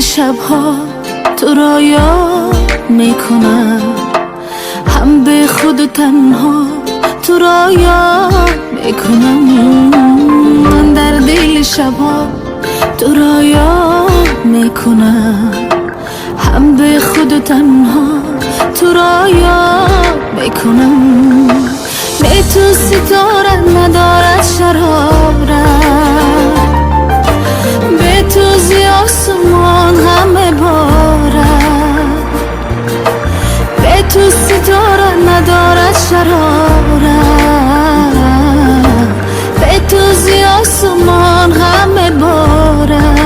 شبها تو را یاد میکنم، هم به خود تنها تو را یاد میکنم. من در دل شبها تو را یاد میکنم، هم به خود تنها تو را یاد میکنم. به تو ستاره ندارد شرارت، به تو زی آسمان غم بارد، به تو ستاره ندارد شرارت، به تو زی آسمان غم بارد.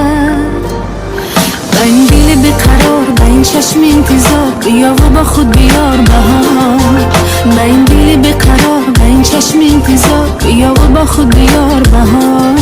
با این دل بیقرار، با این چشم انتظار، بیا و با خود بیار بهار. با این دل بیقرار، با این چشم انتظار، بیا و با خود بیار بهار.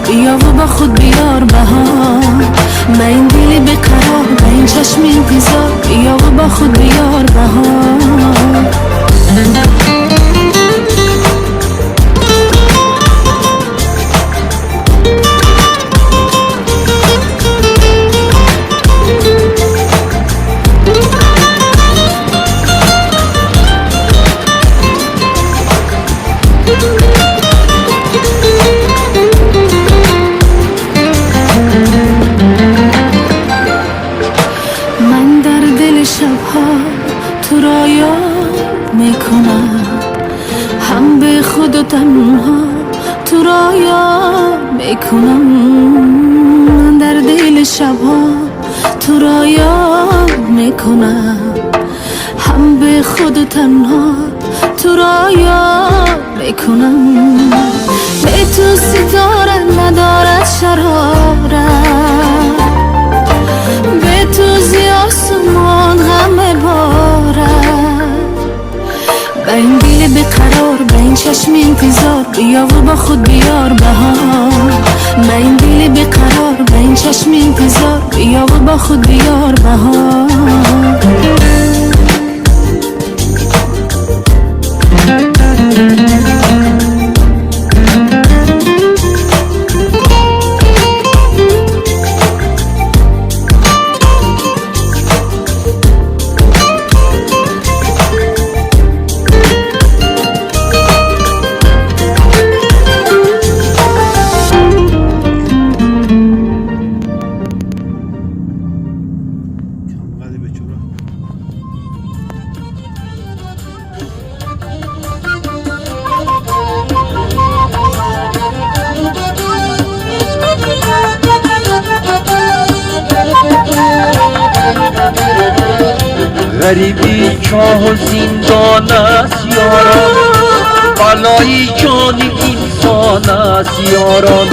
بیا و با خود بیار بهار. با این دل بیقرار، با این چشم انتظار، بیا و با خود بیار بهار. هم به خود و تنها تو را یاد میکنم. من در دل شبها تو را یاد میکنم، هم به خود و تنها تو را یاد میکنم. به تو ستاره ندارد شرارت، به تو زی آسمان غم بارد. با این دل بیقرار، با این چشم انتظار، بیا و با خود بیار بهار. با این دل بیقرار، با این چشم انتظار، بیا و با خود بیار بهار. غریبی چاه و زندان است یاران، بلای جان انسان است یاران.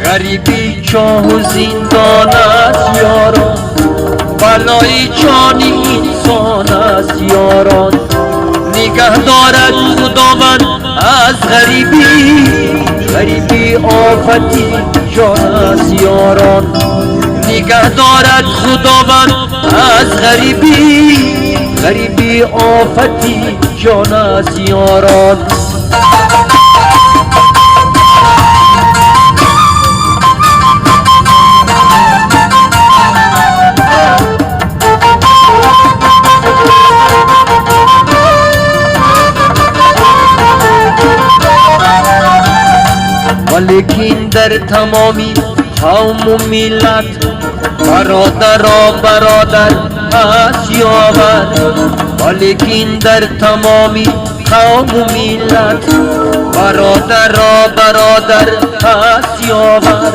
غریبی چاه و زندان است یاران، بلای جان انسان است یاران. نگه دارد خداوند از غریبی، غریبی آفتی جان است یاران. نگه دارد خداوند از غریبی، غریبی آفتی جان است یاران. ولیکن در تمامی قوم و ملت برادر برادر هست یاور، ولیکن در تمامی قوم و ملت برادر برادر هست یاور،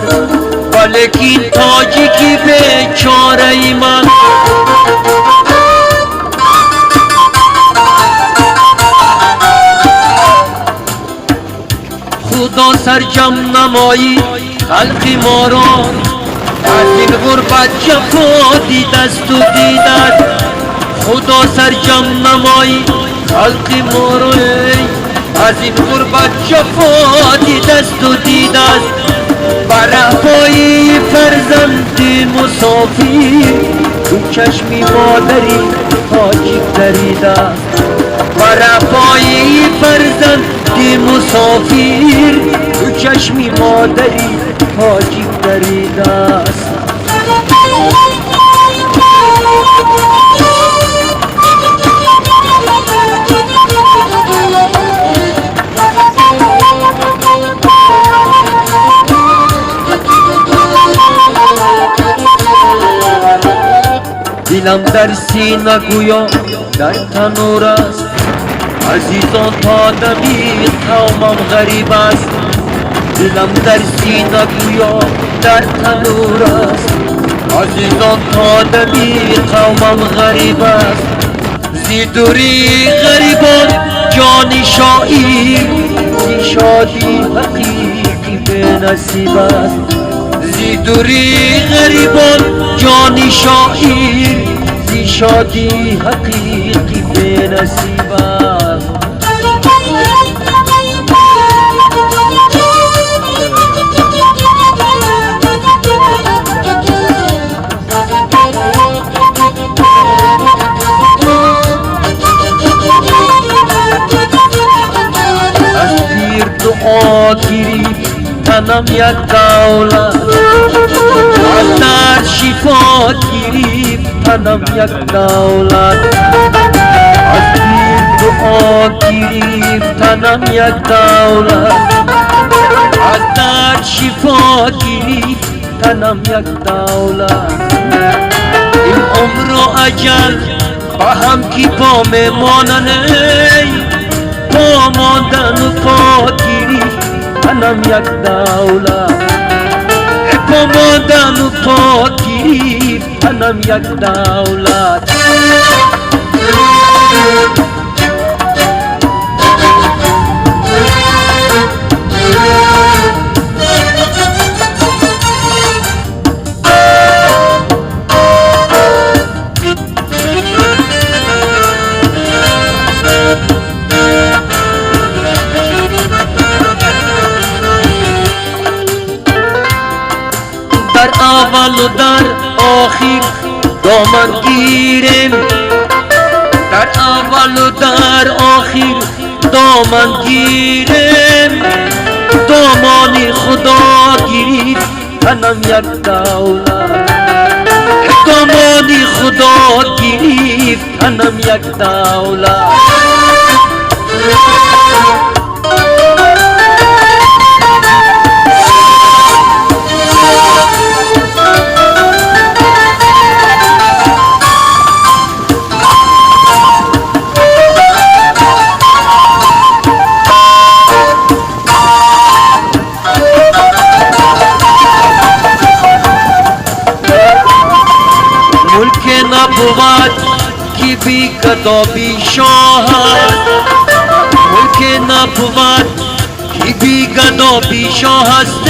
ولیکن تاجیکی بیچاره من خدا سرجم نمایی خلق ما را از این غربت جفا دیدست و دیدد. خدا سرجم نمایی خلق ما را از این غربت جفا دیدست و دیدد. برای فرزند مسافر دو چشمی مادری تاجیک دریده، برای فرزند مسافر دو چشمی مادری تاجیک دریده است. دلم در سینه گویا در تنور است، عزیزان تا دمی قومم غریب است. دلم در سینه گویا در تنور است، عزیزان تا دمی قومم غریب است. زی دوری غریبان جان شاعر، زی شادی حقیقی به نصیب است. زی دوری غریبان جان شاعر، زی شادی حقیقی به نصیب است. از پیر دعا گرفت تنم یک دولت، از درد شفا گرفت تنم یک دولت. از پیر دعا گرفت تنم یک دولت، از درد شفا گرفت تنم یک دولت. این عمر و اجل با هم کی پا میمانند، پا ماندن و پا گرفت تنم یک دولت. پا ماندن و پا گرفت تنم یک دولت. در اول و در آخر دامن گیریم، در اول و در آخر دامن گیریم. دامان خدا گرفت تنم یک دولت، دامان خدا گرفت تنم یک دولت. ملک نبود که بی گدا بی شاه است، ملک نبود که بی گدا بی شاه است.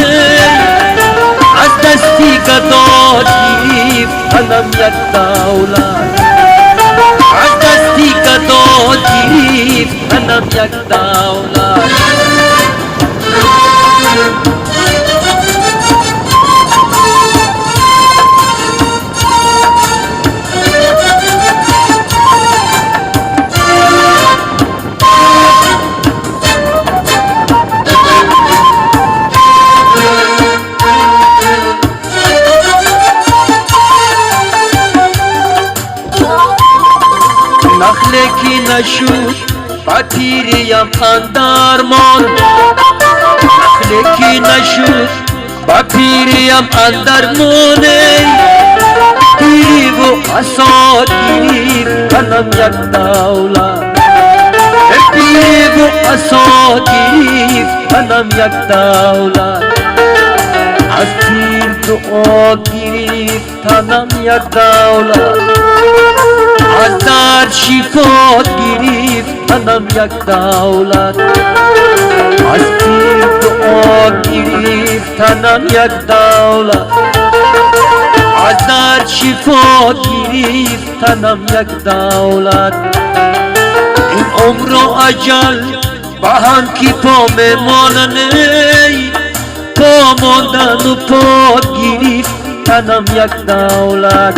از دستی گدا گرفت تنم یک دولت، از دستی گدا گرفت تنم یک دولت. نخله که نشد با پیریم اندرمان، نخله که Нашуд ба пириям андар моне, пириву асо гирифтанам як давлат, пириву асо гирифтанам як давлат, аз пир дуо гирифтанам як давлат, аз дард шифо гирифтанам як давлат, аз пир дуо гирифтанам як давлат, аз дард шифо гирифтанам як давлат. Ин умру аҷал ба ҳам ки по мемонаней, по мондану по гирифтанам як давлат.